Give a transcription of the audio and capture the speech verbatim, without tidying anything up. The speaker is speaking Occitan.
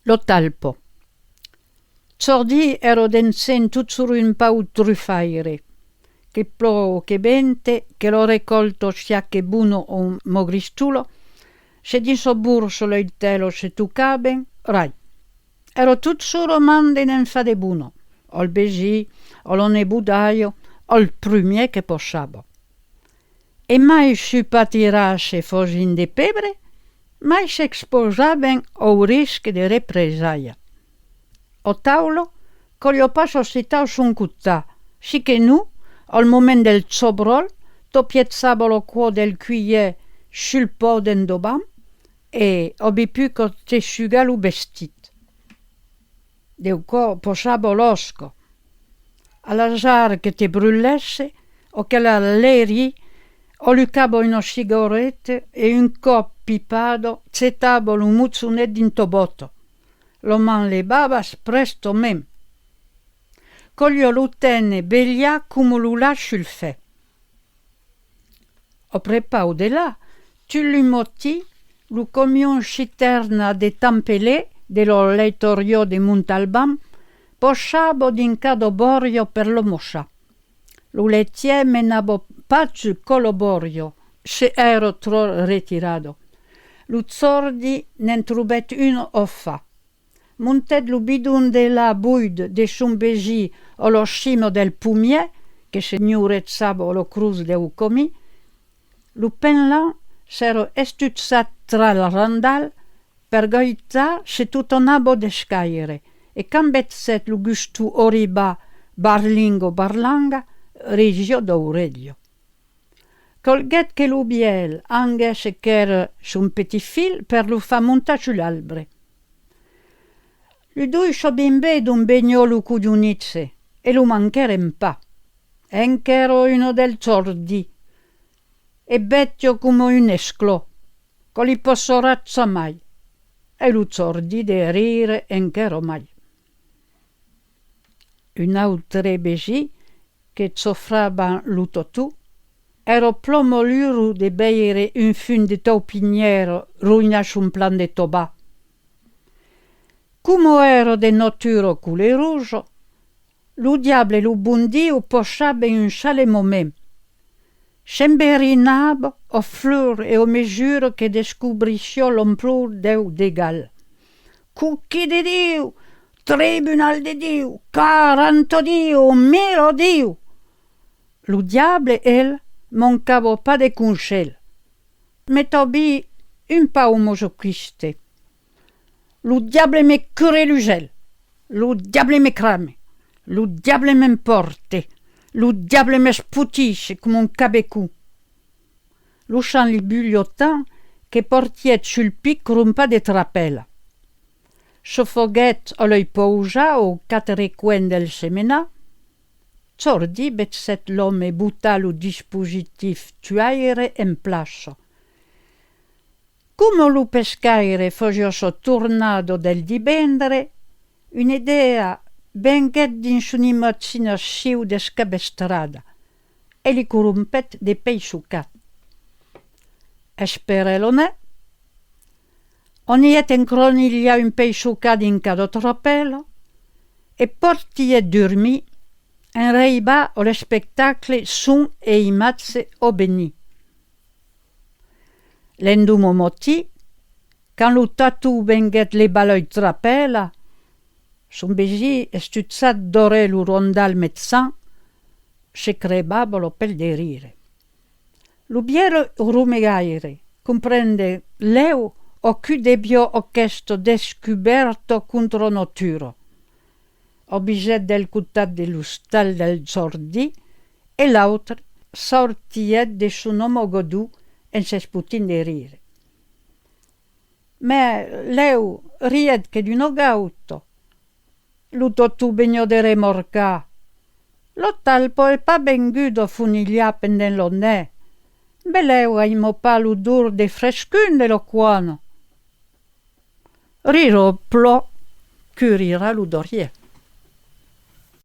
Lo talpa. Jordi èra d'encens totjorn un pauc trufaire. Que plòu o que vente, que la recòlta siaque bona o maugristola, se dins sa borsa lei tèlas se tocaven, rai. Èra totjorn a mand de ne'n far de bona, al vesin, a la nebodaia, al prumièr que passava. E mai sus patiràs se fasián de pebre, mai s'exposavan au risc de represalha. A taula, caliá pas s'assitar a son costat, si que non, al moment del chabròl, tapiejava la coa del cuilhèr sul pòt d'endavant e aviá pus qu'a se sugar lo vestit. Deu còp passava l'òsca. A l'azard que te brulèsse, o que la lèri, alucava una cigareta e un còp pipada, jetava lo mochonet dins ta bòta. La man levavas prèstament. Caliá lo téner velhat coma lo lach sul fèr. Au prepaus de la, tu lo matin, lo camion citèrna de Tampelé, de la leitariá de Montalban, passava dins cada bòria per l'amassar. Lo letièr menava pas jusca la bòria, se èra tròp retirada. Lo Jordi ne'n trobèt una a far. Montèt lo bidon de la buida de son vesin a la cima del pomièr, que senhorejava a la crotz deu camin. Lo penlant s'èra estuchat tras la randal per gaitar se tot anava d'escaire, e quand vegèt lo guston arribar barlinga barlanga, risiá d'aurelha. Calguèt que lo vièlh anguèsse quèrre son petit filh per lo far montar sul arbre. Los dos sabián ben d'ont veniá lo colhonitge e lo manquèron pas. Enquèra una del Jordi, e bèstia coma un esclòp, que li passarà jamai. E lo Jordi de rire enquèra mai. Un autre vesin que chofrava lo totó, èra plan malurós de veire un fum de taupinièra ronhar son plant de tabac. Coma èra de natura colerosa, lo diable e lo bon Dieu passavan un sale moment. S'enverinava a fur e a mesura que descobrissiá l'amplor deu degal. Coquin de Diu! Tribunal de Diu! Quaranta Diu! Mila Diu! Lo diable, el, mancava pas de conselh. Mès tanben un pauc masoquiste. Lo diable me cure los uèlhs, lo diable me crame, lo diable m'empòrte, lo diable m'espotisse coma un cabecon. Lo sang li bulhiá tant que partièt sul pit crompat de trapèlas. Se faguèt a lei pausar aus quatre coens del semenar. Jordi vegèt l'òme botar lo dispositiu tuaire en plaça. Coma lo pescaire fasiá sa tornada del divendres, una idèa venguèt dins son imaginacion descabestrada e li crompèt de peisocat. Esperèt la nuèch, anièt encronilhar un peisocat dins cada trapèla e partièt durmir en reivar a l'espectacle son e imatge a venir. L'endoman matin, quand lo totó venguèt levar lei trapèlas, son vesin, estuchat darrèr lo rondal messant, se crevava la pel de rire. Lo vièlh romegaire comprenguèt lèu a qui deviá aquesta descobèrta contra natura. Avisèt del costat de l'ostal del Jordi e l'autre sortièt de son amagador en s'espotint de rire. Mès lèu rièt que d'una gauta. Lo totó veniá de remarcar: la talpa es pas venguda fonilhar pendent la nuèch. Belèu aima pas l'odor de frescon de la coana. Rirà plan, que rirà lo darrièr.